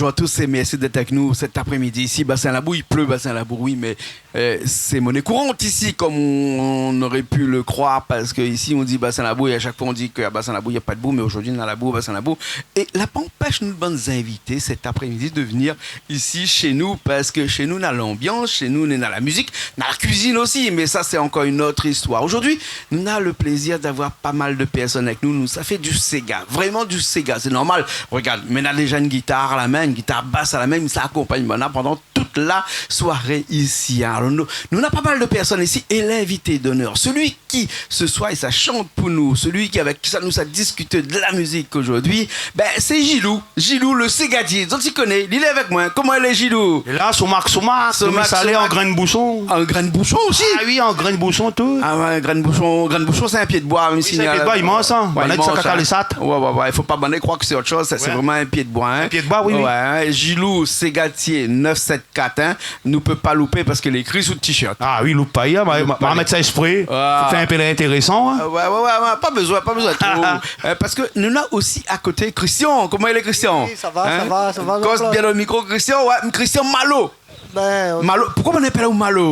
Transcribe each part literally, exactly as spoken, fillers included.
Bonjour à tous et merci d'être avec nous cet après-midi. Ici, Bassin Labou, il pleut, Bassin Labou, oui, mais, euh, c'est monnaie courante ici, comme on, on aurait pu le croire, parce que ici, on dit Bassin Labou et à chaque fois, on dit qu'à Bassin Labou, il n'y a pas de boue, mais aujourd'hui, on a la boue, Bassin Labou. Et la pa anpès nou bann zinvité cet après-midi de venir ici chez nous, parce que chez nous, on a l'ambiance, chez nous, on a la musique, on a la cuisine aussi, mais ça, c'est encore une autre histoire. Aujourd'hui, nou na le plaisir d'avoir pas mal de personnes avec nous. Nou, sa fé du séga, vraiment du séga, c'est normal. Regarde, mé na déja une guitare à la main, une guitare basse à la main, sa akonpagn banna pendant toute la soirée ici, hein. Alors, nou, nou na pas mal de personnes ici et l'invité d'honneur, celui qui, ce soir, i sa shant pou nou, celui qui, avec qui sa nou sa discuter de la musique aujourd'hui, ben, c'est Gilou. Gilou, le ségadié. Zot i koné, li lé avèk moin. Koman i lé, Gilou ? É la, son mark, son mark, son mark, sa lé an grin boushon. An grin boushon osi ? Ah oui, an grin boushon, tout. Ah ouais, grin boushon, grin boushon, sé in pié d'boi, mèm si sé in pié d'boi, i manz sa. Ouais, banna i manz sa. Ouais, ouais, ouais, i fo pa banna i kroi ke sé ot shoz, sa, sé vréman in pié d'boi, hein. In pié d'boi, oui, oui. Ouais, hein, Gilou, ségadié, neuf sept quatre, hein. Nou pé pa loupé parske lé ékri sou le t-shirt. Ah oui, loup pa, hein, ma, ma, ma mèt sa ésprè. Ah. Fé in pé lintérésan, hein. Ah, ouais, ouais, ouais, ouais, pa bezoin, pa bezoin tro. Euh, parske nou na osi a koté Christian. Koman i lé, Christian ? Oui, sa va, sa va, sa va, Jean-Claude. Koz bien dan le mikro, Christian. Ouais, Christian Malo. Ben, euh, Malo. Poukosa nou apèl aou Malo ?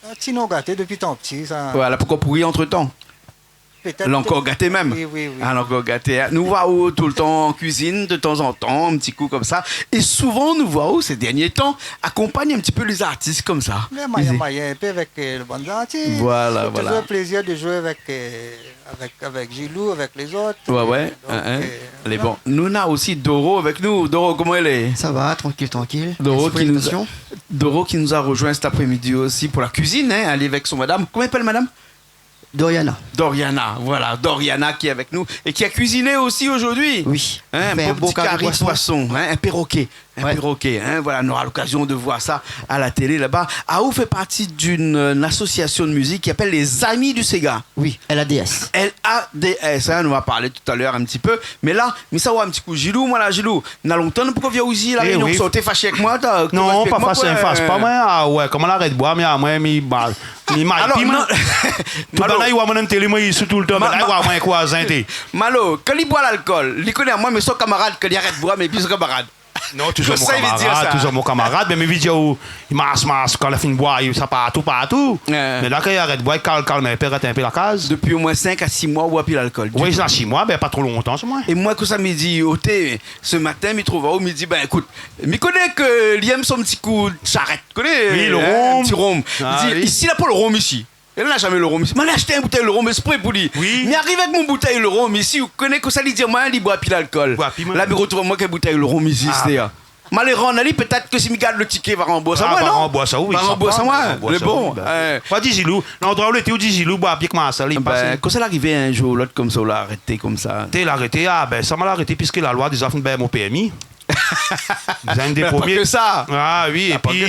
In ti non gaté dopi tan pti, sa. Voilà, poukosa pou ri antretan ? Pétèt. Lé ankor gaté mèm. Oui, oui, oui. Ah, lé ankor gaté, hein. Nou voi aou toultan an kuizine, de tan zan tan, in ti kou konmsa. É souvan, nou voi aou, sé dernié tan, akonpagn in ti pé lé zartis konmsa. Mé moiyin, moiyin, in pé avèk, euh, le bann zartis. Voilà, voilà. Sé touzour in plézir de zoué avèk, euh, avèk, avèk Gilou, avèk lézot. Ouais, ouais, hein, hein. Donk, euh, voilà. Lé bon. Nou na osi Doro avèk nou. Doro, koman i lé ? Sa va, trankil, trankil. Doro ki nou a, Doro ki nou a rozoinn cet après-midi osi pou la kuizine, hein. Lé avèk son madam. Koman i apèl, madam ? Doriana. Doriana, voilà, Doriana ki lé avèk nou é ki la kuiziné osi zordi. Oui. Hein, in bon ti kari poison, hein, in pérokè, in pérokè, hein, voilà, nou nora lokazion de voir sa a la télé laba. Aou fé parti d'une, euh, association de musique qui s'appelle les Amis du Séga. Oui, L A D S. L A D S, hein, nou va parl talèr in ti pé. Mé la, mi sa oir in ti kou Gilou, moin la, Gilou. Na lontan nou la pa vi aou isi La Rényon, sa ou té fashé avèk moin, ta, ou té fashé avèk moin, koi. Eh oui. Non, pa fashé, fash pa moin. Ah ouais, koman la rèd boi, mé, ah, moin, mi, ba, mi, ma, épi moin, tout banna i voi amoin dan télé, moin, i sou toultan, mé la, i voi amoin, koi, zin, té. Malo, kan li boi lalkol, li koné amoin, mé son kamarad, kan li arèt boi, mé pi son kamarad. Non, touzour mon kamarad, touzour mon kamarad, mé, mé mi vé dir, ou, i marsh, marsh, kan la fine boi, i sa partou, partou. Ouais. Mé la, kan i arèt boi, i kalm, kalm, i pé rès in pé la kaz. Dopi omoin sink a sis moi, ou boi pi lalkol ditou. Oui, sa sis moi, bin, pa tro lontan, sa, moin. É moin, kosa mi di, oté, se matin, mi trouv aou, mi di, bin, ékout, mi koné ke li èm son ti kou sharèt, koné, hein, le rom. Oui, in ti rom. Ah oui. Mi di, isi, la pa le rom isi. É la, na zamé le rom isi. Moin la ashté in boutèy le rom ésprè pou li. Oui. Mi ariv avèk mon boutèy le rom isi, ou koné kosa li di amoin, li boi pi lalkol. Boi pi, moin. La, mi artrouv amoin avèk in boutèy le rom isi, sétadir. Moin la rann ali, pétèt ke si mi gard le tiké, va ranbours amoin, non ? Ah, va ranbours aou, oui, va ranbours amoin. Sa va, va ranbours aou, bin. Le bon, hein. Ou di Gilou, landroi ou lété, ou di Gilou, boi, pi ke ma sali, bin, kosa la arivé in zour ou lot konmsa, ou la arété konmsa ? Té, la arété, ah, bin, sa, ma la arété, piske la loi déza fine bèy mon pèrmi. Zin dé promié. Mé pa ke sa. Ah oui, épi,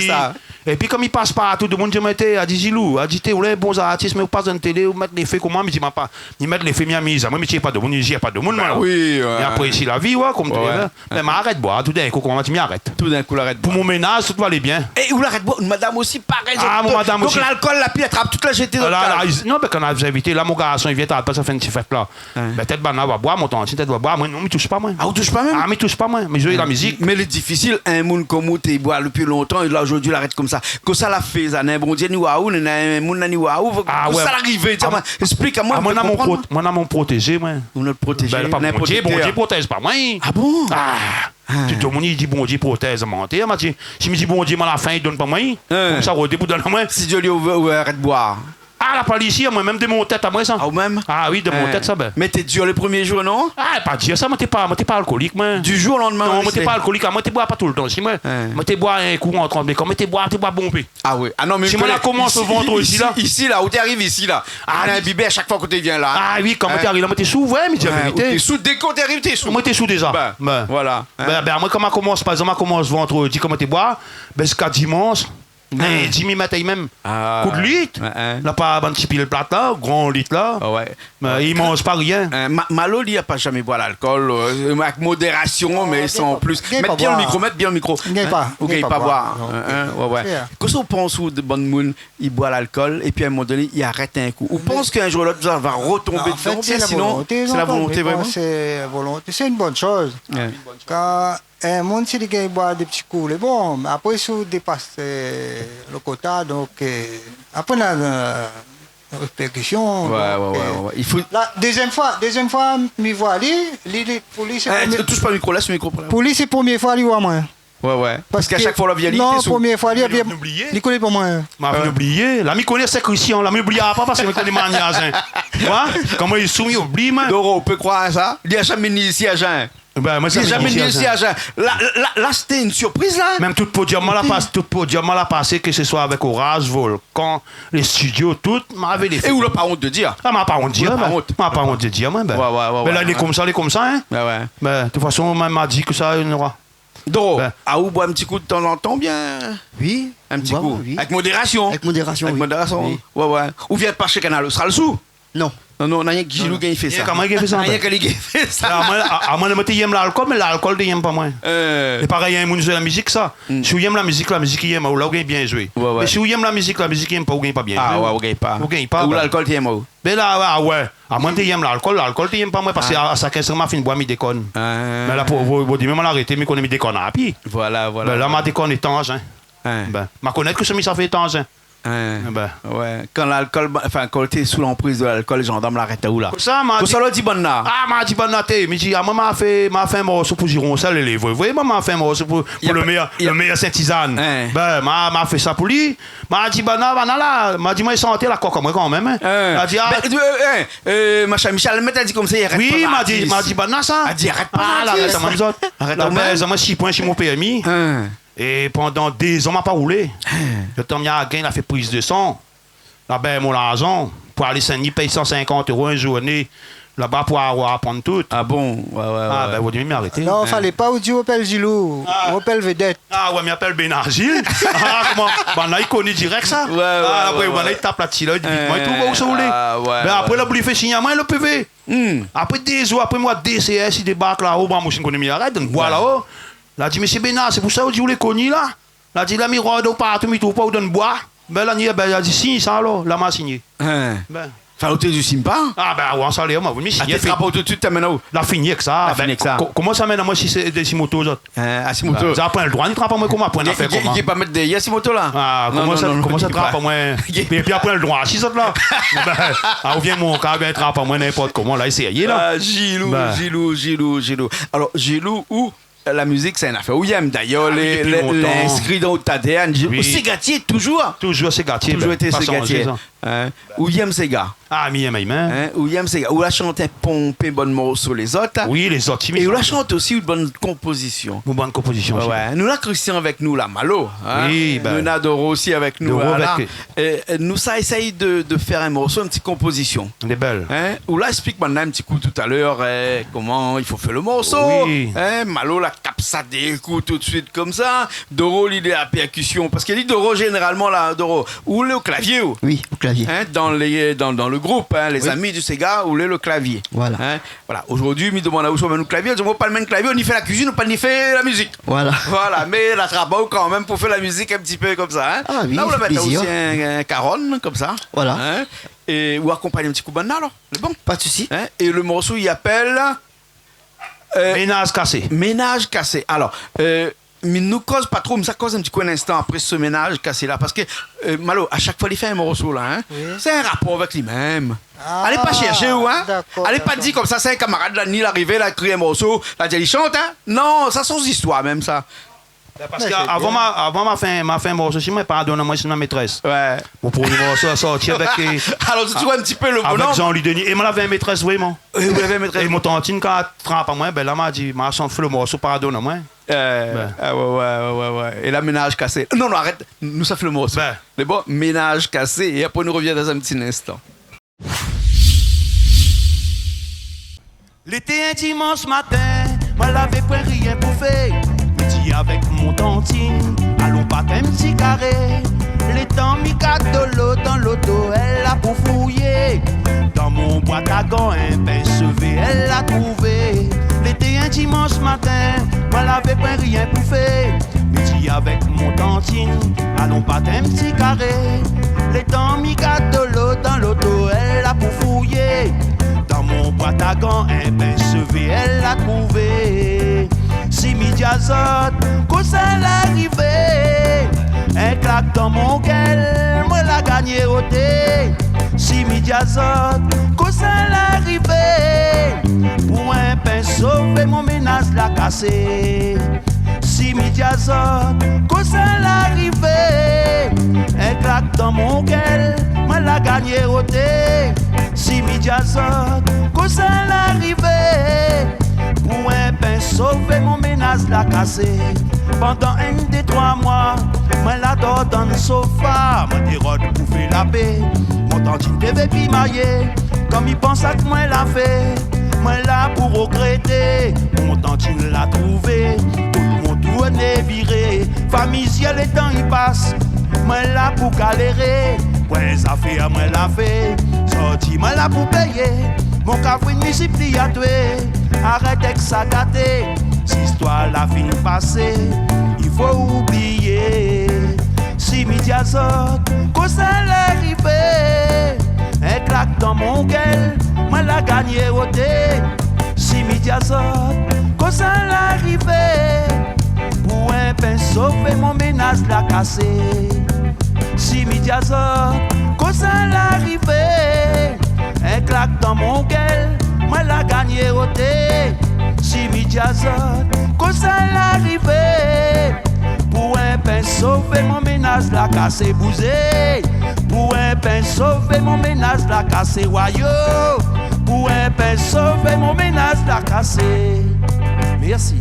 épi kan mi pas partou, tout demoun i di, mé té, a di Gilou, a di té, ou lé bon zartis, mé ou pas dan télé, ou mèt lé fé koman, mi di, ma pa, mi mèt lé fé, mi amiz amoin, mi tié pa demoun, mi zié pa demoun, moin. Bin oui, ouais. Mi aprési la vi, ouais, konm tout le moun. Mé ma arèt boi, toudinkou, koman mi arèt. Toudinkou, la arèt boi. Pou mon ménaz, tout va alé bien. É ou la arèt boi, madam osi, parèy. Ah, mon madam osi. Donk lalkol la pi atrap, tout la zété dan le kaz. La, la, non, bin, kan na zinvité, la, mon garson, i vien, ta pa sa fé in ti fèt, la. Ouais. Bin, pétèt banna va boir, mon tantine, pétèt va boir. Moin, non, mi toush pa, moin. Ah, ou toush pa mèm ? Ah, mi toush pa, moin. Mé zordi la mizik. Mé lé difisil, in moun konm ou té i boi dopi lontan, é la, zordi, la arèt konmsa. Kosa la fé sa, néna Bondié ni oir aou, néna in moun la ni oir aou, kosa la arivé, di amoin, ésplik amoin, fé konprann amoin. Ah, moin, na mon protézé, moin. Ou nout protézé, néna in protéktèr. Bin, pa Bondié, Bondié i protéz pa moin. Ah bon ? Ah. Tout demoun i di Bondié i protéz, manti. Ma di, si mi di Bondié, ma la fin, i donn pa moin. Hein. Konmsa, ou dé pou donn amoin. Si Dié li ouvèr, ou arèt boir. Ah, la pa li isi, moin mèm, de mon tèt amoin, sa. Ah, ou mèm ? Ah oui, de mon tèt, sa, bin. Mé té dir le promié zour, non ? Ah, pa dir sa, moin té pa, moin té pa alkolik, moin. Du jour au lendemain, non, moin té pa alkolik, moin té boi pa toultan, si moin. Hein. Moin té boi in kou an trant, mé kan moin té boi, té boi bonpé. Ah oui. Ah non, mé si moin la komans isi, le vandredi, isi la, isi la, ou té ariv isi la. Ah, néna in bibèr a shak foi ke ou té vien la. Ah oui, kan moin té ariv la, moin té sou, ouais, mi di la vérité. Ah, ou té sou, dé ke ou té ariv, té sou. Moin té sou déza. Bin, voilà. Bin, bin, moin, kan ma komans, par égzanp, ma komans vandredi, kan moin té boi, bin, ziska dimansh, Hein. Mé di mi mèt ali mèm. Ah. Kout lit. Hein, hein. La pa bann ti pil plat la, gran lit la. Ah ouais. Mé i manz pa rien. Hein, Ma-, Malo, li la pa zamé boir lalkol, euh, avèk modérasion, mé san plis. Mèt bien le mikro, mèt bien le mikro. Hein ? Ou gingn pa boir. Non, gingn pa boir. Hein, hein, ouais, ouais. Kosa ou pans, ou, de bann moun, i boir lalkol, épi a in moman doné, i arèt in kou. Ou pans k'in zour ou lot, sa va rotonbé dedan, oubien sinon, sé la volonté, vréman ? Mé an fèt, sé la volonté, sé la volonté, vréman. Sé la volonté, sé in bone shoz. Ouais. Kan in moun, si li gingn boir dé ti kou, lé bon. Mé apré, si ou dépas, eu, lo kota, donk, eu, apré, na, na répétision, donk, eu, i fo la, dézièm foi, dézièm foi, mi voi li, li, li, pou li, sé promié, toush pa lo mikro, lès lo mikro pou la. Pou li, sé promié foi li voi amoin. Wé, wé. Parske shak foi la vi ali, non, promié foi li, li koné pa moin. Ma fine oublié. La mi koné sé Christian, la mi oublié pa parske mi koné maniaz, in. Wé, koman li soumi, oubli, moin. Doro, ou pé kroir sa ? Li la zamé ni isi Agen. Bin, moin, li la zamé ni isi Agen. La, la, la, sété in sirpriz, la. Mèm tout podium, moin la pas, tout podium, moin la pasé, ke se soi avèk Oras, Volcan, lé studio, tout, ma avé lé fé. É ou la pa ont de dir ? A, ma pa ont dir, ma pa ont. Ma pa ont de dir, moin, bin. Wé, wé, wé. Mé la, lé konmsa, lé konmsa, in. Wé, wé. Bin, de tout fason, moin, ma di ke sa, nora. Doro, a ou boir in ti kou de tanzantan, bien ? Oui, in ti kou. Avèk modérasion. Avèk modérasion, oui. Wé, wé. Ou vien pa shé Kanal Austral sou ? Non. Non, non, na rienk Gilou ki fé sa. Rienk amoin ki fé sa, bin. Rienk ali ki fé sa. A, moin, a, amoin, moin té yèm lalkol, mé lalkol té yèm pa moin. Eu. É parèy, in moun i zoué la mizik, sa. Si ou yèm la mizik, la mizik i yèm aou, la ou gingn bien zoué. Wé, wé. Mé si ou yèm la mizik, la mizik i yèm pa, ou gingn pa bien zoué. A, wé, ou gingn pa. Ou gingn pa, bin. Ou lalkol té yèm aou. Bin la, a, wé. Amoin té yèm lalkol, lalkol té yèm pa moin, parske a, a shak instan ma fine boir, mi dékone. A. Mé la, pou, pou, pou di, mé moin la arété, mi koné mi dékone, a pi. Voilà, voilà. Bin la, ma dékone étanz, in. In. Bin, ma konèt ke sa mi sa fé étanz, in. In. Bin. Wé. Kan lalkol, anfin, kan ou té sou lanpriz de lalkol, lé zandarm la arèt aou la. Kosa, ma di, kosa ou la di banna ? A, ma di banna, té, mi di, a, moin, ma fé, ma fé in morso pou Zironsèl, é lé vré, vré, moin, ma fé in morso pou, pou lo mèr, lo mèr Sint-Sizane. In. Bin, ma, ma fé sa pou li. Ma di banna, banna la, ma di, moin, santé la kok amoin kanmèm, in. In. Ma di, a. Bin, eu, eu, in, eu, Macha Michel, mé la di konmsa, i arèt pa. Oui, ma di, ma di banna sa. La di, arèt pa, arèt amoin. Arèt amoin. La bèz amoin sis poin si mon pèrmi. In. É pandan dé zan, ma pa roulé. In. Lo tan mi la gingn, la fé priz de san. La bèz mon larzan. Pou alé Sin-Dni, pèy san sinkant éro in zourné. Laba pou avoir aprann tout. A bon ? Wé, wé, wé. A, bin, ou di, mi arété. Non, falé pa ou di ou apèl Zilou, ou apèl Vedèt. A wé, mi apèl Bénazil. A, koman ? Banna i koné dirèk sa. Wé, wé. A, apré, banna i tap la dsi la, i di, vit, moin, i trouv ousa ou lé. A, wé, wé. Bin, apré, la, pou li fé sign amoin lo P V. Hmm. Apré dé zour, apré moin, D C S i débark la, o, bann moushin koné mi arèt, dann boi la, o. La di, mésyé Bénar, sé pou sa ou di ou lé koni la. La di, la, mi rod aou partou, mi trouv pa ou dann boi. Bin, la, ni, bin, la di, sign sa alor, la, ma signé. In. Bin. Fo ou té di sign pa. A, bin, wé, sa lé, moin, mi signé. A, té trap aou tout suit, té amenn aou. La fini èk sa. La fini èk sa. Bin, ko-, koman sa amenn amoin si sé dé si moto, zot ? In, a si moto. Bin, sa pran lo droi, ni trap amoin koman, apré, na fé koman ? Li, li, li pa mèt dèrièr si moto la. A, non, koman sa, non, non, koman sa trap amoin ? Épi apré, lo droi, si zot la. Bin, a, ou vien mon kar, bin, trap amoin ninport koman, la, é sérié la. A, Gilou, Gilou, Gilou, Gilou. Alor, Gilou, ou la mizik, sé in afèr ou yèm. Dayèr, lé, lé, lé inskri dann out ADN. Ou ségatié touzour. Touzour ségatié, bin, pa sanzé sa. Touzour été ségatié. In ? Ou yèm séga. A, mi yèm, mi yèm. In ? Ou yèm séga. Ou la shant in ponpé bann morso lézot. Oui, lézot, mi shant. É ou la shant osi out bann konpozision. Mon bann konpozision osi. Wé. Nou la Christian avèk nou la, Malo, in ? Oui, bin. Nou na Doro osi avèk nou la. Doro avèk. É, é, nou sa éséy de, de fé in morso, in ti konpozision. Lé bèl. In ? Ou la ésplik banna in ti kou talèr, é, koman i fo fé lo morso. Oui. In ? Malo la tap sa dé kou tout suit konmsa. Doro, li, li la pèrkision. Parske li, Doro, zénéralman, la, Doro, ou lé o klavié, ou ? Oui, o klavié. In ? Dann lé, dann, dann lo group, in, lé zami di séga, ou lé o klavié. Voilà. In ? Voilà, zordi, mi domann aou si ou amenn out klavié, ou di, moin pa amenn klavié, ou ni fé la kuizine, ou pa ni fé la mizik. Voilà. Voilà, mé la trap aou kanmèm pou fé la mizik in ti pé konmsa, in. A oui, la, ou la mèt aou osi in, in karon, konmsa. Voilà. In. É ou akonpagn in ti kou banna, alor. Lé bon. Pa de sousi. In. É lo morso, i apèl, eu, Ménaz kasé. Ménaz kasé. Alor, eu, Mi nou koz pa tro, mi sa koz in ti kou in instan apré se ménaz kasé la, parske, eu, Malo, a shak foi li fé in morso la, in, sé in rapor avèk li mèm. A, alé pa shèrshé, ou, in. Dakor, dakor. Alé pa di konmsa, sé in kamarad la, ni la arivé, la ékri in morso, la di ali shant, in. Non, sa son zistoir mèm, sa. Bin, parske avan ma, avan ma fé, ma fé in morso, si moin, Pardonn amoin, sé ma métrès. Wé. Mon promié morso la sorti avèk, eu, alor, sé touzour in ti pé lo bonom. Avèk Jean-Louis Denis. É moin lavé in métrès, vréman. É ou lavé in métrès. É mon tantine, kan la trap amoin, bin la, ma di, ma shant, fé lo morso Pardonn amoin. Eu, a, wé, wé, wé, wé. É la, ménaz kasé. Non, non, arèt. Nou sa fé lo morso. Bin. Lé bon, Ménaz kasé. É apré, nou revien dann in ti instan. Lété in dimansh matin, moin lavé poin rien pou fé. Mi di avèk mon tantine, alon bat in ti karé. Létan mi gard Doro dann loto, èl la pou fouyé. Dann mon bwat a gan, in pinsevé, èl la trouvé. Lété in dimansh matin, moin lavé poin rien pou fé. Mi di avèk mon tantine, alon bat in ti karé. Létan mi gard Doro dann loto, èl la pou fouyé. Dann mon bwat a gan, in pinsevé, èl la trouvé. Si mi di azot kosa la arivé, in klak dan mon gèl, moin la gagné oté. Si mi di azot kosa la arivé, pou in pin sové mon ménaz la kasé. Si mi di azot kosa la arivé, in klak dan mon gèl, moin la gagné oté. Si mi di azot kosa la arivé, pou in pin sové mon ménaz la kasé. Pandan inn, dé, troi moi, moin la dor dan sofa, moin té rod pou fé lapé. Mon tantine té vé pi mayé, kan mi pans a sak moin la fé, moin la pou rogrété. Mon tantine la trouvé tout mon tourné viré. Famizié, létan i pas, moin la pou galéré. Poin zafèr moin la fé, sorti moin la pou péyé. Mon kafrine, mi sipli atwé, arèt èk sa gaté. Zistoir la fine pasé, i fo oublié. Si mi di azot kosa la arivé, in klak dan mon gèl, moin la gagné oté. Si mi di azot kosa la arivé, pou in pin sové mon ménaz la kasé. Si mi di azot kosa la arivé, in klak dan mon gèl, moin la gagné oté. Si mi di azot kosa la arivé, pou in pin sové mon ménaz la kasé, bouzé. Pou in pin sové mon ménaz la kasé, wayo. Pou in pin sové mon ménaz la kasé. Mèrsi.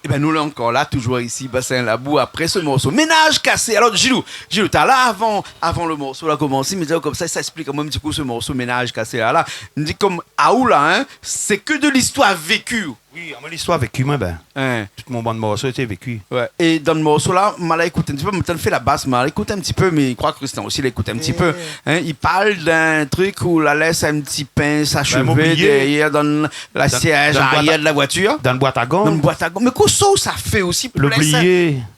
Ében, nou lé ankor la, toujour isi, Basin Labou, apré se morso Ménaz Kasé. Alor, Gilou, Gilou, talèr, avan, avan le morso la komansé, mi di aou konmsa, sa èksplik amoin in ti kou se morso Ménaz Kasé la, la. Mi di konm aou la, in, sé ke de listoir véki. Oui, amoin, listoir véki, moin, bin. In. Tout mon bann morso té véki. Oué. É dan le morso la, ma la ékout in ti pé, mi té fé la bas, ma la ékout in ti pé, mé mi kroi ke Christian osi la ékout in ti pé. In, i parl d'in trik ou la lès in ti pinse a shové dèrièr dan la sièz arièr de la voitir. Dan le boit a gon. Dan le boit a gon. Mé kosa ou sa fé osi pou lès sa ?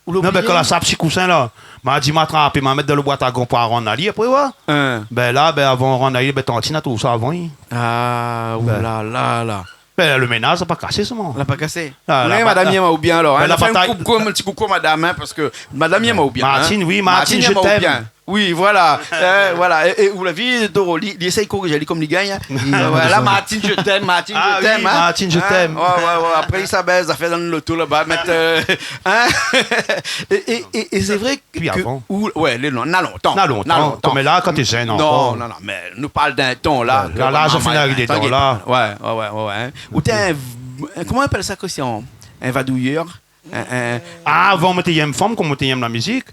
Ou la oublié. Non, bin, kan la sap si kousin la, ma di, ma trapé, ma mèt dan le boit a gon pou rann ali apré, oué. In. Bin la, bin, avan rann ali, bin, tantine la trouv sa avan, oui. A, oulala. Bin, le ménaz la pa kasé, solman. La pa kasé. A, la pa kasé. Madam i yèm aou bien, alor, in. Bin, la pa kasé. Fé in koukou, in ti koukou a madam, in, parske madam i yèm aou bien, in. Martine, oui, Martine, je t'aime. Martine i yèm aou bien. Oui, voilà. Eu, voilà. É, é ou la vi, Doro, li, li éséy korijé, li konm li gingn, in. Voilà, Martine, je t'aime, Martine, je t'aime, in. A oui, Martine, je t'aime. Oué, oué, oué. Apré, sa bèz, sa fé dan loto laba, mèt, eu, in. É, é, é, é sé vré ke, ke ou, oué, lé lon-, na lontan. Na lontan. Na lontan. Konm la, kan té jenn ankor. Non, non, non, mé nou parl d'in tan la, ke la, la, vréman, sa fine arivé, tranquil. Oué, oué, oué, oué, in. Ou té in v-, koman i apèl sa, Christian ? In vadouyèr ? In, in. A, avan, moin té yèm fanm, konm moin té yèm la mizik.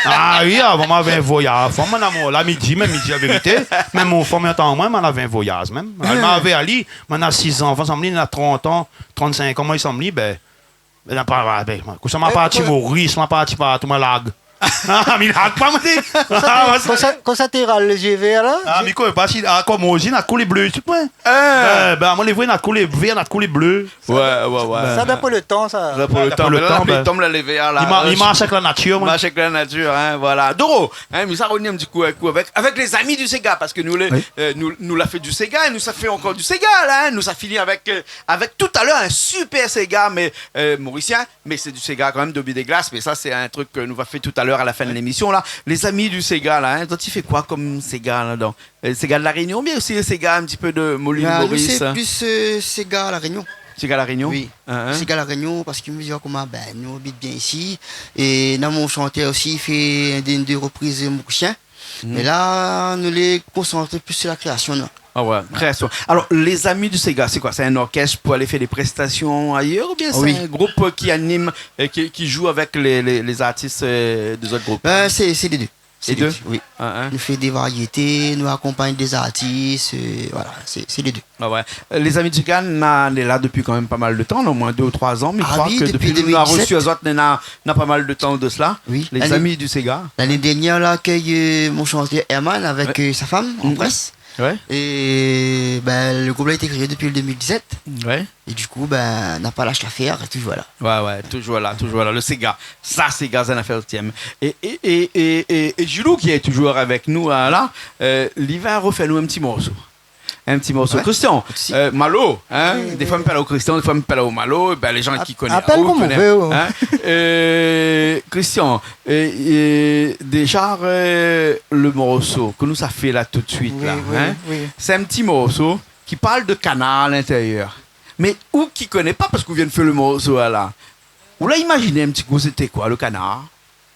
A oui, avan, moin lavé in voyaz fanm, mon amour. La, mi di, mé mi di la vérité. Mèm mon fanm i antann amoin, moin lavé in voyaz mèm. Moin lavé ali, moin na sis zanfan, sanm li, na trant an, trant-sink an, moin, sanm li, bin, Bin, na pa, bin, kosa ma parti Moris, ma parti partou, ma larg. A, mi larg pa, moin di. Kosa, kosa té ral le zié vèr la ? A, mi koné pa si, a, konm Moris, na koulèr blé, tout, moin. Bin, bin, amoin, lé vré, na koulèr vèr, na koulèr blé. Oué, oué, oué. Sa, d'apré le tan, sa. D'apré le tan, bin, la pli i tonm, la lé vèr, la. Li ma-, li marsh avèk la natir, moin. Marsh avèk la natir, in, voilà. Doro, in, mi sa rovni in ti kou, in kou avèk, avèk lé zami du séga, parske nou, lé, eu, nou, nou la fé du séga, é nou sa fé ankor du séga, la, in, nou sa fini avèk, eu, avèk talèr in super séga, mé, eu, morisien, mé sé du séga kan mèm, Dobi Déglas, mé sa, sé in trik ke nou va fé talèr a la fin de lémision, la. Lé zami du séga, la, in, zot i fé koi konm séga, la, dan, eu, séga de La Rényon, mé osi séga in ti pé de mon lil Moris, in ? Bin, nou, sé plis, eu, séga La Rényon. Séga La Rényon ? Oui. In, in. Séga La Rényon, parske mi vé dir koman, bin, nou abit bien isi, é na mon shantèr osi, i fé dé, dé repriz morisien. Mhm. Mé la, nou lé konsantré plis si la kréasion, non ? A oué, kréasion. Alor, lé zami du séga, sé koi ? Sé in orkès pou alé fé dé prestasion ayèr oubien sé in group ki anim é ki, ki zoué avèk lé, lé, lé zartis, eu, dé zot group ? Bin, sé, sé lé dé. Sé lé dé, oui. In, in. Nou fé dé variété, nou akonpagn dé zartis, eu, voilà, sé, sé lé dé. A oué. Eu, lé zami du séga, na, lé la dopi kan mèm pa mal de tan, omoin dé ou troi zan, mé mi kroi ke dopi nou la resu azot, na, na pa mal de tan de sela. Oui. Lé zami du séga. Lané dèrnièr, la akèy, eu, mon shantèr Herman avèk, eu, sa fanm, an près. Oué. É, bin, le group la été kréé dopi le dé mil dizèt. Oué. É du kou, bin, na pa lash lafèr, toujour la. Oué, oué, toujour la, toujour la. Le séga. Sa, séga, sé in afèr tièm. É, é, é, é, é, é Gilou, ki lé toujour avèk nou, eu, la, eu, li va rofé anou in ti morso. In ti morso. Christian, euh, Malo, hein, défoi mi apèl aou Christian, défoi mi apèl aou Malo, ébin, lé jan ki koné aou, koné, hein. Euh, Christian, euh, euh, déja, euh, le morso ke nou sa fé la tout suit la, hein, sé in ti morso ki parl de kanar a l'intérieur. Mé ou ki koné pa, parske ou vien fé le morso la, ou la imaziné in ti kou sété koi le kanar ?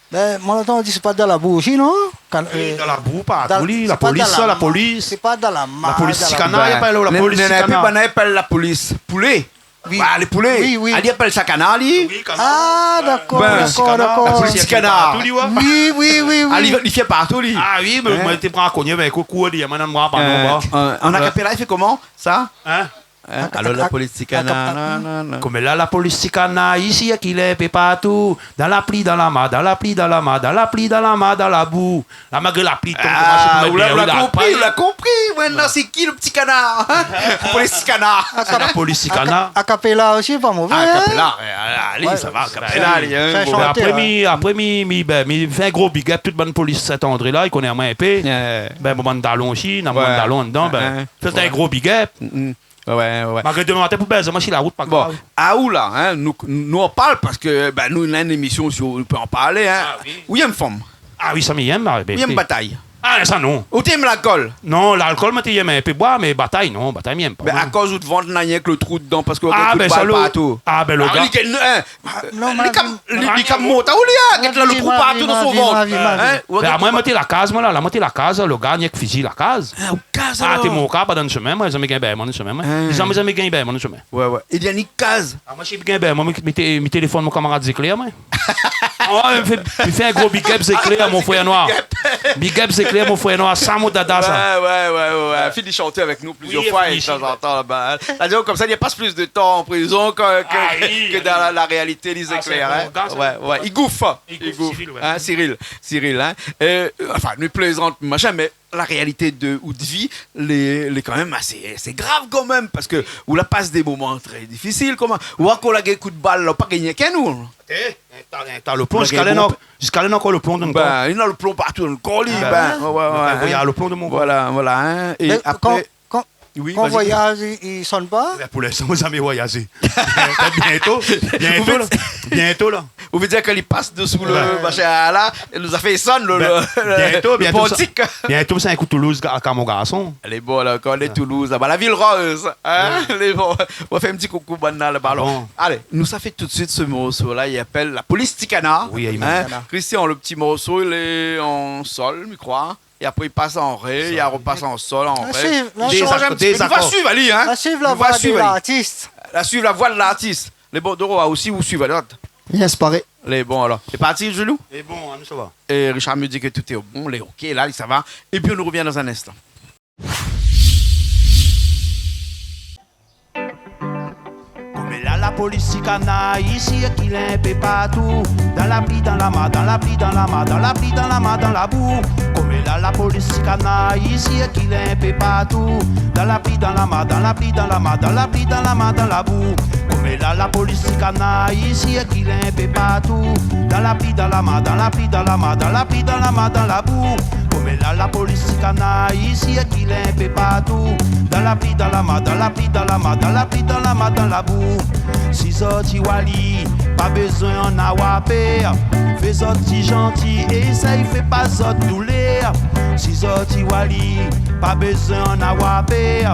Bin, moin la antann di sé pa dan la bou osi, non ? Oui, dan la bou, partou, la polis, la polis. Sé pa dan la mar, la polis ti kanar, i apèl la polis ti kanar. Néna in pé banna i apèl la polis poulé. Oui. Ba, lé poulé. Oui, oui. Ali i apèl sa kanar, li. Oui, kanar. Ah, dakor, dakor, dakor. La polis ti kanar. Oui, oui, oui, oui. Ali, li fé partou, li. Ah oui, mé moin té pran kogné, bin, kou, kou, di, moin, non, moin, pa, non, ba. Euh, an a capella, i fé koman, sa ? Hein ? Hein ? Alor, la polis ti kanar, non, non, non. Koméla la polis ti kanar, isi, èk i lé in pé partou. Dan la pli, dan la mar, dan la pli, dan la mar, dan la pli, dan la mar, dan la bou. La, malgré la pli i tonm, koman sé pou mèt déor, ou la konpri, ou la konpri. Voilà. Mintnan, sé ki le ti kanar, hein ? Polis ti kanar. Sé la polis ti kanar. A capella osi, pa mové, hein ? A capella, ouais, alé, sa va, a capella, alé, hein, bon. Mé apré, mi, apré, mi, mi, bin, mi fé in gro big up tout bann polis Saint-André la, i koné amoin in pé. Bin, bon, bann dalon osi, na bann dalon andan, bin, fé in gro big up. Ouais, ouais. Malgré domin matin pou bèz amoin si la rout, pa grav. Bon, aou la, hein, nou, nou an parl parske, bin, nou, nou na in émision si ou pé an parlé, hein. Ah oui. Ou yèm fanm ? Ah oui, sa mi yèm, ah, bin, ou yèm batay ? Ah, sa non. Ou té yèm lalkol ? Non, lalkol, moin té yèm in pé boir, mé batay, non, batay, mi yèm pa. Bin, akoz out vant na rienk le trou dedan, parske ou gingn kout bal partou. Ah, bin, lo gar. Ah, li gingn, hein, Ah, non, li ka, li, li ka mont aou, li, hein, gèt la, le trou partou dan son vant. Hein ? Bin, amoin, moin té la kaz, moin la, la, moin té la kaz, lo gar, rienk fizi la kaz. Ah, ou kaz, alor. Ah, té mon kar, pa dan shomin, moin, zamé gingn bèr amoin dan shomin, moin. Hein. Zamé, zamé gingn bèr amoin dan shomin. Ouais, ouais. Éliane i kaz. Ah, moin, si gingn bèr amoin, mi, mi té, mi téléfone mon kamarad Zéklèr, moin. Ah ouais, mi fé, mi fé in gro big up Zéklèr, mon frèr noir. Big up Zéklèr, mon frèr noir, sa mon dada, sa. Ouais, ouais, ouais, ouais, ouais. Fini shanté avèk nou plizièr foi, é tanzantan, laba, hein. Sa i di, konmsa, li pas plis de tan an prizon ke, ke, ke dan la, la réalité, li, Zéklèr, hein. Ah, sé bon, gars, sé bon. Ouais, ouais. I gouf, hein. I gouf, Cyril, ouais. Hein, Cyril, Cyril, hein. Euh, anfin, nou plézant, machin, mé la réalité de out vi, lé, lé kan mèm asé, asé grav kan mèm, parske ou la pas dé moman trè difisil, koman, ou ankor la gingn kout bal, la, ou pa gingn ken ou. Eh, in ta, in ta le plon, ziska lèr, ziska lèr ankor le plon dan le kor. Bin, li na le plon partou dan le kor, li, bin, ouais, ouais, ouais, hein. Voilà, voilà, hein. É apré, Kan, kan, kan voyaz, i, i sonn pa ? Oui, vas-y. Bin, pou linstan, moin zamé voyazé. Bientôt, bientôt, la. Ou vé dir ke li pas desou le machin la, é nou la fé sonn le, le, le portik. Bin, bientôt, bientôt, sa, bientôt, sa in kou Toulouse, ga-, ka mon garson. Lé bon, la, ankor, lé Toulouse, laba, la vil roz, hein ? Ouais. Lé bon. Ou fé in ti koukou banna laba, alor. Bon. Alé, nou sa fé tout suit se morso la, i apèl La polis ti kanar. Oui, hein ? Christian, le ti morso, lé an sol, mi kroi. É apré, i pas an ré, i repas an sol, an ré. Dé zakor, dé zakor. Nou va suiv ali, hein. Nou va suiv la voi de lartis. La suiv la voi de lartis. Lé bon, Doro, osi, ou suiv ali. Yes, paré. Lé bon, alor. Sé parti, Juliou ? Lé bon, anou sava. É Richard me di ke tout lé bon, lé OK, la, sa va. Épi, nou rovien dan in instan. Koméla la polis ti kanar, isi èk i lé in pé partou. Dan la pli, dan la mar, dan la pli, dan la mar, dan la pli, dan la mar, dan la bou. Koméla la polis ti kanar, isi èk i lé in pé partou. Dan la pli, dan la mar, dan la pli, dan la mar, dan la pli, dan la mar, dan la bou. Koméla la polis ti kanar, isi èk i lé in pé partou. Dan la pli, dan la mar, dan la pli, dan la mar, dan la pli, dan la mar, dan la bou. Koméla la polis ti kanar, isi èk i lé in pé partou. Dan la pli, dan la mar, dan la pli, dan la mar, dan la pli, dan la mar, dan la bou. Si zot i oi ali, pa bezoin ann avoir pèr. Fé zot ti zanti é éséy fé pa zot doulèr. Si zot i oi ali, pa bezoin ann avoir pèr.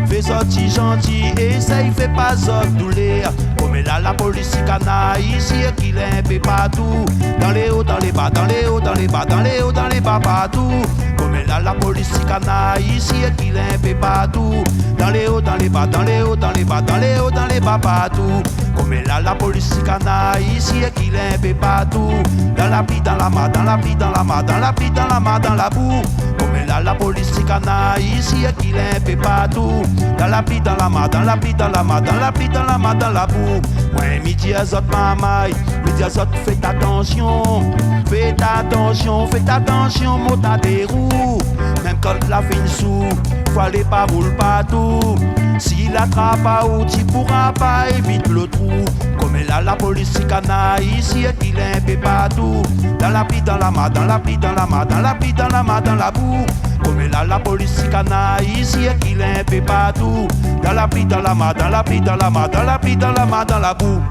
Fé zot ti zanti é éséy fé pa zot doulèr. Koméla la polis ti kanar, isi èk i lé in pé partou. Dan lé o, dan lé ba, dan lé o, dan lé ba, dan lé o, dan lé ba partou. Koméla la polis ti kanar, isi èk i lé in pé partou. Dan lé o, dan lé ba, dan lé o, dan lé ba, dan lé o, dan lé ba partou. Koméla la polis ti kanar, isi èk i lé in pé partou. Dan la pli, dan la mar, dan la pli, dan la mar, dan la pli, dan la mar, dan la bou. Koméla la polis ti kanar, isi èk i lé in pé partou. Dan la pli, dan la mar, dan la pli, dan la mar, dan la pli, dan la mar, dan la bou. Moin, mi di azot marmay, mi di azot fé atansion. Fé atansion, fé atansion, motard dé rou. Mèm kan la fine sou, fo alé pa boul partou. Si la trap aou, ti poura pa évit lo trou. Koméla la polis i kana, i sirkil in pé partou. Dan la pli, dan la mar, dan la pli, dan la mar, dan la pli, dan la mar, dan la bou. Koméla la polis i kana, i sirkil in pé partou. Dan la pli, dan la mar, dan la pli, dan la mar, dan la pli, dan la mar, dan la bou.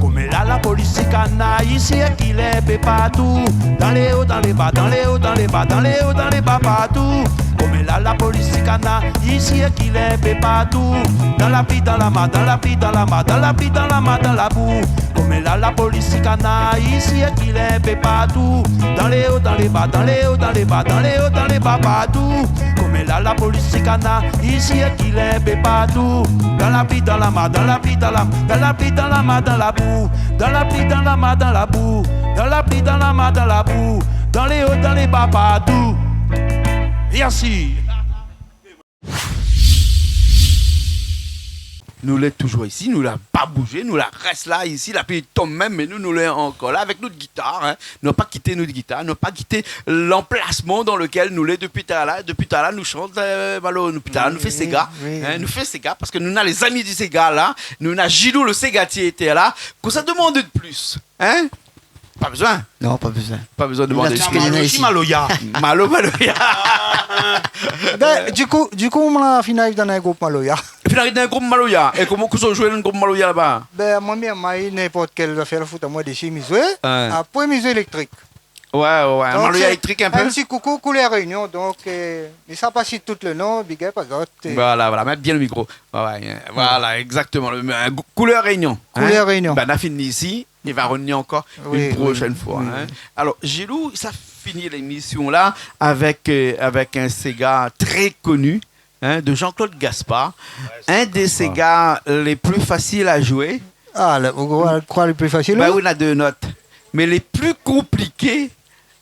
Koméla la polis i kana, i sirkil in pé partou. Dan lé o, dan lé ba, dan lé o, dan lé ba, dan lé o, dan lé ba partou. Koméla la polis i kana, i sirkil in pé partou. Dan la pli, dan la mar, dan la pli, dan la mar, dan la pli, dan la mar, dan la bou. Koméla la polis i kana, i sirkil in pé partou. Dan lé o, dan lé ba, dan lé o, dan lé ba, dan lé o, dan lé ba partou. Koméla la polis i kana, i sirkil in pé partou. Dan la pli, dan la mar, dan la pli, dan la, dan la pli, dan la mar, dan la bou. Dan la pli, dan la mar, dan la bou. Dan la pli, dan la mar, dan la bou. Dan lé o, dan lé ba partou. Mèrsi. Nou lé toujour isi, nou la pa bouzé, nou la rès la isi, la pli i tonm mèm, mé nou, nou lé ankor la avèk nout gitar, in. Nou la pa kité nout gitar, nou la pa kité lanplasman dan lekèl nou lé dopi talèr la. Dopi talèr la, nou shant, eu, Malo, dopi talèr la, nou fé séga, in, nou fé séga, parske nou na lé zami di séga la, nou na Gilou le ségatié té la. Kosa domann de plis, in ? Pa bezoin. Non, pa bezoin. Pa bezoin domann. Nou na tout sak néna isi. Maloya. Malo, maloya. Bin, dikou, dikou, moin la fine ariv dan in group maloya. Fine ariv dan in group maloya. É koman, kosa ou zoué dan in group maloya laba ? Bin, moin, mi, moin, ninport kèl zafèr la fout amoin dési, mi zoué. Apré, mi zoué éléktrik. Oué, oué, oué. Donk, maloya éléktrik in pé. In ti koukou, Koulèr Réunion. Donk, eu, mi sa pa sit tout le non, big up azot, eu. Voilà, voilà. Mèt bien le mikro. Oué, oué, in. Voilà, égzaktoman. Le, eu, Koulèr Réunion, in. Koulèr Réunion. Bin, na fini isi. I va revni ankor in proshèn foi, in. Alor, Gilou, sa fini lémision la avèk, eu, avèk in séga trè koni, in, de Jean-Claude Gaspard. Oué, sé in dé séga lé pli fasil a zoué. A, le, ou kroi, kroi le pli fasil, oui ? Bin oui, na dé not. Mé lé pli konpliké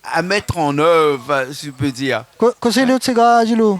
a mèt an èv, si ou pé dir. Ko-, kosa lé lot séga, Gilou ?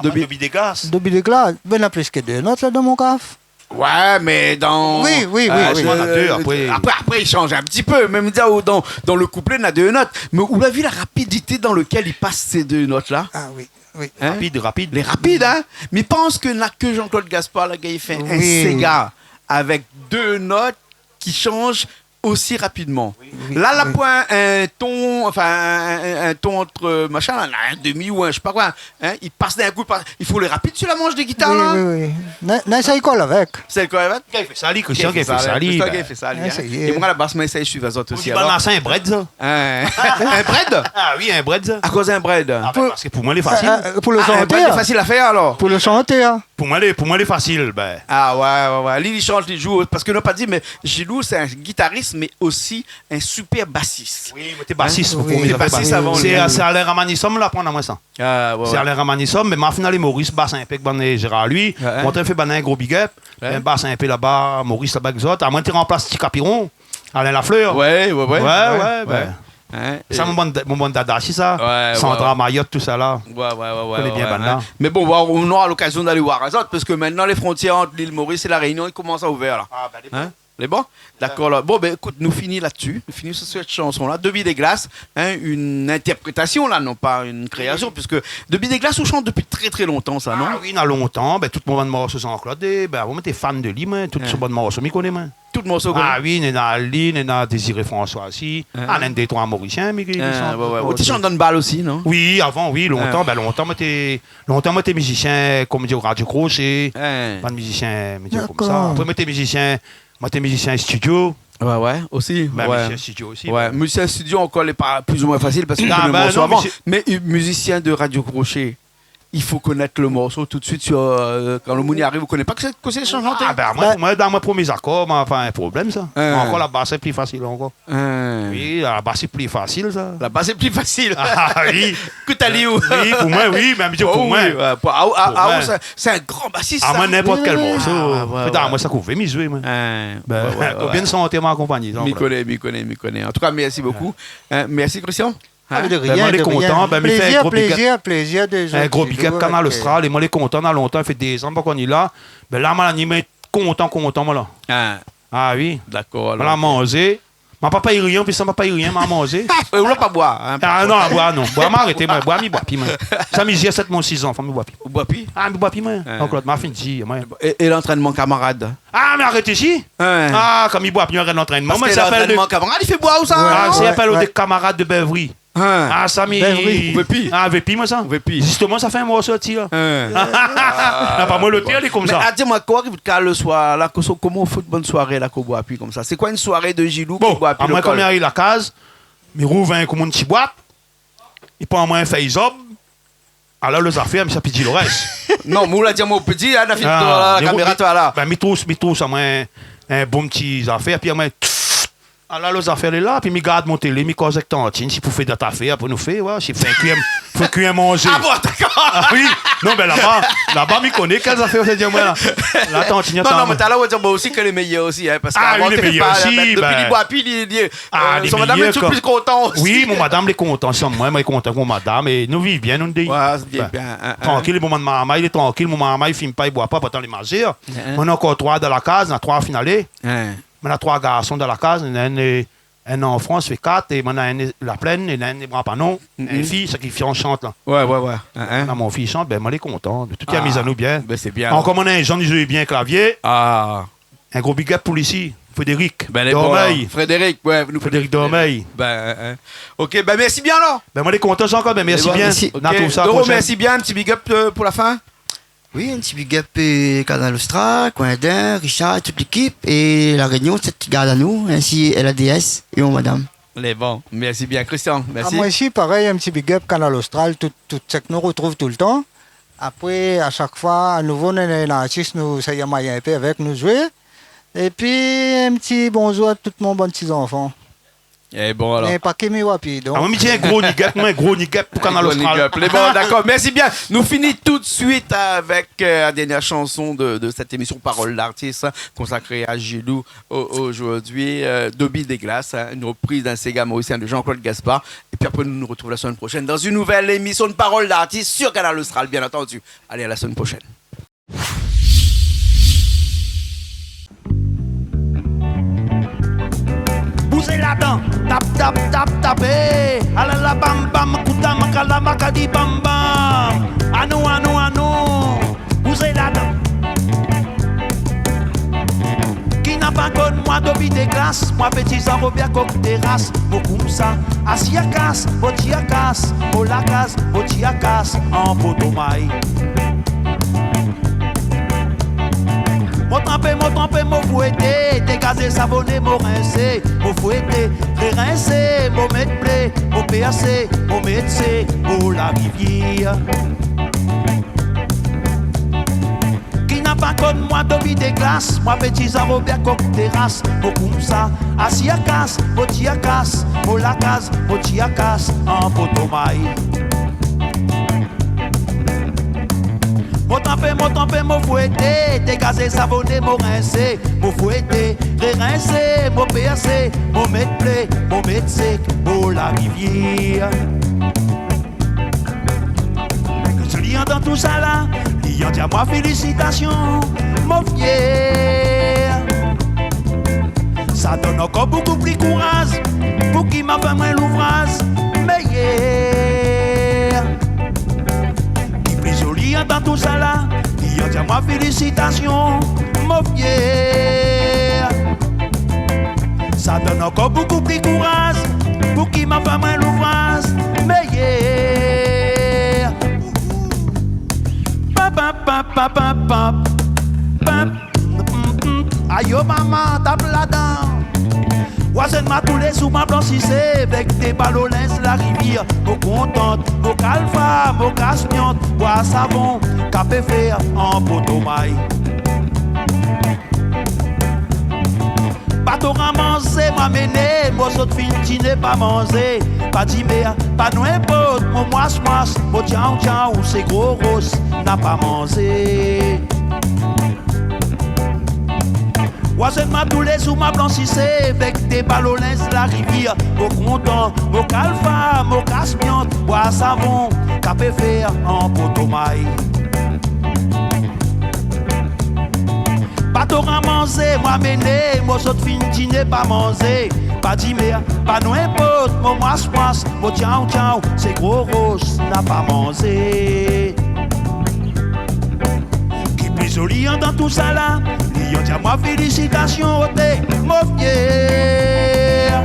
Dobi. Dobi déglas. Dobi déglas. Bin, na plis ke dé not la dan mon kaf. Oué, mé dan, oui, oui, oui, eu, oui. Franchman, na dé, apré. Apré, apré, i shanj in ti pé. Mèm dir, ou dan, dan le kouplé, na dé not. Mé ou la vi la rapidité dan lekèl i pas sé dé not la. A oui, oui. In ? Rapid, rapid. Lé rapid, in ? Mi pans ke na ke Jean-Claude Gaspard la gingn fé in séga avèk dé not ki shanj osi rapidman. Oui, oui. La, la poin in ton, anfin, in, in, in ton ant, eu, machin, la, la, in demi ou in, mi sé pa koi, in, i pas d'in kou, i pas, i fo lé rapid su la mansh de gitar, oui, la. Oui, oui. Na, na, sa i kol avèk. Sa i kol avèk. Gars i fé sa, li, Christian, gars i fé sa, li, bin. Christian gars i fé sa, li, in. Ésayé. É moin, la bas, mi éséy suiv azot osi, alor. Ou di, bin, sa in brèd, sa. In, in brèd ? A oui, in brèd, sa. Akoz in brèd ? A, bin, parske pou moin, lé fasil. Eu, eu, pou le shantèr. A, in brèd lé fasil a fèr, alor. Pou le shantèr. Pou moin, lé, pou moin, lé fasil, bin. A oué, oué, oué. Li, li shant, li zoué, parske nou la pa di, mé Gilou, sé in gitaris, mé osi in super basis. Oui, moin té basis, in ? Moin té basis avan. Sé, eu, sé Alain Ramanisum la aprann amoin sa. A, oué, oué. Sé Alain Ramanisum, mé ma fine alé Maurice, bas in pé èk bann Gérard Louis. Oué, oué. Moin té fé bann in gro big up. Oué. Bin, bas in pé laba, Maurice laba, égzot. Amoin té ranplas Ti Kapiron, Alain Lafleur. Oué, oué, oué. Oué, oué, bin. In, sa, é mon bann, mon bann dada, sé sa. Oué, oué, Sandra, oué. Mayotte, tout sa la. Oué, oué, oué, oué, koné bien, oué, bann la. Mé bon, oué, nou nora lokazion d'alé oir azot, parske mintnan, lé frontièr ant l'il Maurice é La Rényon, i komans a ouvèr, la. A, bin, lé bon. In ? Lé bon ? Dakor, la. Bon, bin, ékout, nou fini la dsi. Nou fini su sèt shanson la, Dobi déglas, in, in intèrprétasion la, non pa in kréasion, puiske Dobi déglas, ou shant dopi trè, trè lontan sa, non ? A oui, na lontan. Bin, tout mon bann morso Jean-Claude, é, bin, avan, moin té fan de li, moin. Tout son bann morso, mi koné, moin. Tout morso, koné. A oui, néna ali, néna Désiré François osi. In. A, néna dé troi Morisien, mé ki, ki shant. Oué, oué. Ou té shant dan bal osi, non ? Oui, avan, oui, lontan. Bin, lontan, moin té, lontan, moin té mizisien, kom di, o Radio Crochet. Bann mizisien, mi di konmsa. Dakor. Apré, moin té mizisien, moin té mizisien studio. Oué, oué, osi. Bin, mizisien studio osi, bin. Mizisien studio ankor, lé pa pli ou moin fasil parske ou koné le morso avan. A, bin, non, mé sé... Mé, eu, mizisien de Radio Crochet, i fo konèt le morso tout de suit, eu, kan le moun i ariv, ou koné pa kosa, kosa i shanté. A, bin, moin, pou moin, dan mon promié zakor, moin, pa in problèm, sa. In. Ankor, la bas lé pli fasil ankor. In. Oui, la bas lé pli fasil, sa. La bas lé pli fasil. A, oui. Kout ali ou. Oui, pou moin, oui, mèm si pou moin. O oui, oué, pou, a, a, pou moin, sé, sé in gran basis, sa. A, moin, ninport kèl morso. Oui, oui, oui. A, oué, oué. Moin, sa kouvé, mi zoué, moin. In. Bin, oué, oué, oué. Konbien de shanté ma akonpagné, sa, oué. Mi koné, mi koné, mi koné. An tou ka, mèrsi bokou. Oué. In, mèrsi, Christian. A, mé de rien, de rien. Bin, moin lé kontan, bin, mi fé in gro big up. Plézir, plézir, plézir de zoué avèk, eu, Canal Austral, é moin lé kontan, na lontan, i fé dé zan, pa koni la. Bin, la, moin la ni, mé kontan, kontan, moin la. A. A oui. Dakor, alor. Moin la manzé, Ma pa pèy rien, pi sa ma pa pèy rien, ma manzé. É ou la pa boir, hein, par kont. Ah non, boir non. Boir, ma arété, moin. Boir, mi boir pi, moin. Sa mi zèr sèt mon sizan, fo mi boir pi. Ou boir pi ? Ah, mi boir pi, moin. Hein. Ankor, ma fine di, moin. É, é lantrènman kamarad ? Ah, mé arèt isi. Hein. Ah, kan mi boir pi, mi arèt lantrènman. Parske moin, sa apèl lantrènman kamarad, i fé boir ou sa ? Ah, sa apèl dé kamarad de bèvri. Hein. Ah, sa mi... Bèvri. Ou vé pi. Ah, vé pi, moin, sa. Ou vé pi. Zistoman, sa fé in mwa sorti, la. Hein. Na pa moin lotèr, li, konmsa. Mé, ah, di amoin, kosa ki fé ke le soir, la, kosa, koman ou fé bann soiré, la, kan ou boir pi konmsa ? Sé koi in soiré de Gilou ki boir pi ? Bon, amoin, kan mi ariv la kaz, mi rouv in, konm in ti bwat, mi pran amoin in fèy zòb, ala lo zafèr, mi sa pi di lo rès. Non, mé ou la di amoin, ou pé di, hein, na fine, la mi kaméra, rouv, toi, la. Ben, mi trouv, mi trouv amoin in bon ti zafèr, pi amoin, ala lo zafèr lé la, pi mi gard mon télé, mi koz èk tantine, si pou fé dot zafèr, pou nou fé, ouais, si fé kui, fé kui in manzé. Ah bon, dakor. Ah oui. Non, ben laba, laba, mi koné kèl zafèr ou sa di amoin la. La tantine, non, non, mé talèr ou di amoin osi ke lé méyèr osi, hein, parske avan, ou té fé pa la fèt, dopi li boir pi, li, li, euh, son madam lé toultan pli kontan osi. Oui, mon madam lé kontan, si moin, moin lé kontan èk mon madam, é nou viv bien, nou dé. Ouais, sé bien, hein, hein. Trankil, mon marmay lé trankil, mon marmay i fim pa, i boir pa, pourtan lé mazèr. Hein. Moin néna ankor troi dan la kaz, na troi fine alé. Hein. Moin néna troi garson dan la kaz, néna inn, euh, inn an Frans, fé kat, é moin néna inn La Plaine, é néna inn Bras-Panon, in fi, sak i fé an shant la. Ouais, ouais, ouais. Hein, hein. Na mon fi i shant, ben, moin lé kontan. Tout i amiz anou bien. Ben, sé bien, alor. Ankor, moin néna in zann i zoué bien klavié. Ah. In gro big up pou li isi, Frédéric Dormeil. Ben, lé bon, alor. Frédéric, ouais, nou... Frédéric Dormeil. Ben, hein, hein. Ok, ben, mèrsi bien, alor. Ben, moin lé kontan, Jean-Claude, ben, mérsi bien. Lé bon, mérsi. Ok. Na trouv sa, Doro, proshèn. Mérsi bien, in ti big up, euh, pou la fin. Oui, in ti big up, euh, Kanal Austral, Coindin, Richard, tout lékip, é La Rényon, sèt i gard anou, insi L A D S é mon madam. Lé bon, mérsi bien. Christian, mérsi. Ah, moin osi, parèy, in ti big up Kanal Austral, tout, tout sak nou rotrouv toultan. Apré, a shak foi, a nouvo, nou néna in artis, nou sa i anvoy in pé avèk nou zoué. Épi, in ti bonzour a tout mon bann ti zanfan. É bon, alor. Mé pa ke mi wa pi, donk. Ah, moin, mi di in gro big up, moin, in gro big up pou Kanal Austral. In gro big up. Lé bon, dakor. Mérsi bien. Nou fini tout suit avèk, euh, la dèrnièr shanson de, de sèt émisyon Parole d'artiste, hein, konsakré a Gilou o-, ojourdui, euh, Dobi dé glas, hein, in ropriz d'in séga morisien de Jean-Claude Gaspard. Épi apré, nou nou rotrouv la semèn proshèn dan in nouvèl émisyon de Parole d'artiste sur Kanal Austral, bien antandi. Alé, a la semèn proshèn. Bouzé ladan, tap, tap, tap, tapé. Alala bam, bam, kouta, makala, makadi, bam, bam. Anou, anou, anou. Bouzé ladan. Ki na pa konn moin, Dobi dé glas, moin, péti Jean Robert Coq Terrasse, mo koumsa, asi a kas, mo ti a kas, mo la kaz, mo ti a kas, an poto may. Mo tranpé, mo tranpé, mo fouété, dégazé, savoné, mo rinsé, mo fouété, rérinsé, mo mèt blé, mo pèrsé, mo mèt sé, mo la rivièr. Ki na pa konn moin, Dobi dé glas, moin, péti Jean Robert Coq Terrasse, mo koumsa, asi a kas, mo ti a kas, mo la kaz, mo ti a kas, an poto may. Mo tranpé, mo tranpé, mo fouété, dégazé, savoné, mo rinsé, mo fouété, rérinsé, mo pèrsé, mo mèt blé, mo mèt sék, mo la rivièr. Ke zoli andan tousala, li la di amoin félisitasion, mo fièr. Sa donn ankor boukou pli kouraz pou ki ma fé moin louvraz méyèr. Ki pli zoli andan tousala, li la di amoin félisitasion, mo fièr. Sa donn ankor boukou pli kouraz pou ki ma fé moin louvraz méyèr. Pa, pa, pa. Ayo, mama, tap ladan. Wa zèn ma toulézour, ma blansisé, avèk dé balo linz la rivièr. Mo kontant, mo kalfa, mo kas myant, boi savon, kapé fèr an poto may. Pa to ramasé, ma mené, mo sot fine diné, pa manzé, pa di mèr, pa nou inport, mo mwas mwas, mo tiaw tiaw, sé gro ros, na pa manzé. Wa zèn ma toulézour, ma blansisé, avèk dé balo linz la rivièr, mo kontan, mo kalfa, mo kas myant, boi savon, kapé fèr an poto may. Pa Tora manzé, mwin amené, mo sot fine diné pa manzé. Pa di mèr, pa nou inport, mo mwas mwas, mo tchaw tchaw, sé gro ros na pa manzé. Ki pli zoli andan tousala, li anvoy amwin félisitasion, oté, mo fièr.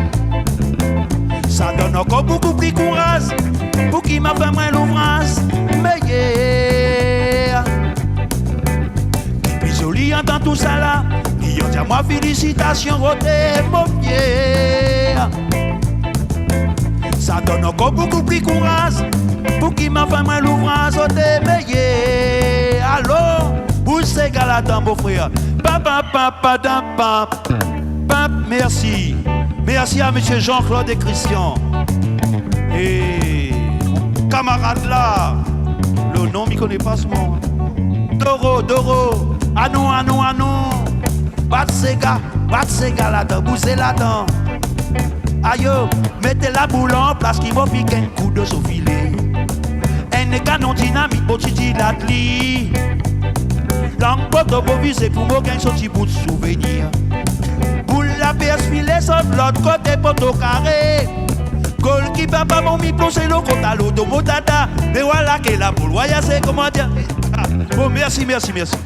Sa donn ankor boukou pli kouraz, pou ki ma fé mwin louvraz méyèr. Ki pli zoli andan tousala, li anvoy amwin félisitasion, oté, mo fièr. Sa donn ankor boukou pli kouraz, pou ki ma fé mwin louvraz, oté, méyèr. Alor, bouz séga ladan, mo frèr. Pa, pa, pa, pa, da, pa, pa, mèrsi. Mèrsi a mésyé Jean-Claude é Christian. É kamarad la, lo non, mi koné pa sèlman. Doro, Doro, anou, anou, anou. Bat séga, bat séga ladan, bouzé ladan. Ayo, mété la boul an plas, ki mo pik in kou d'lo so filé. In kanon dinamit, mo ti di latli. Lang poto mo vizé, pou mo gingn so ti bout souvenir. Boul la pèrs filé sot lot koté poto karé. Golkipa pa bon, mi plonzé lo kont a lo do mo dada. Mé vwala ke la boul voyazé, koman dir. Ah, bon, mèrsi, mèrsi, mèrsi.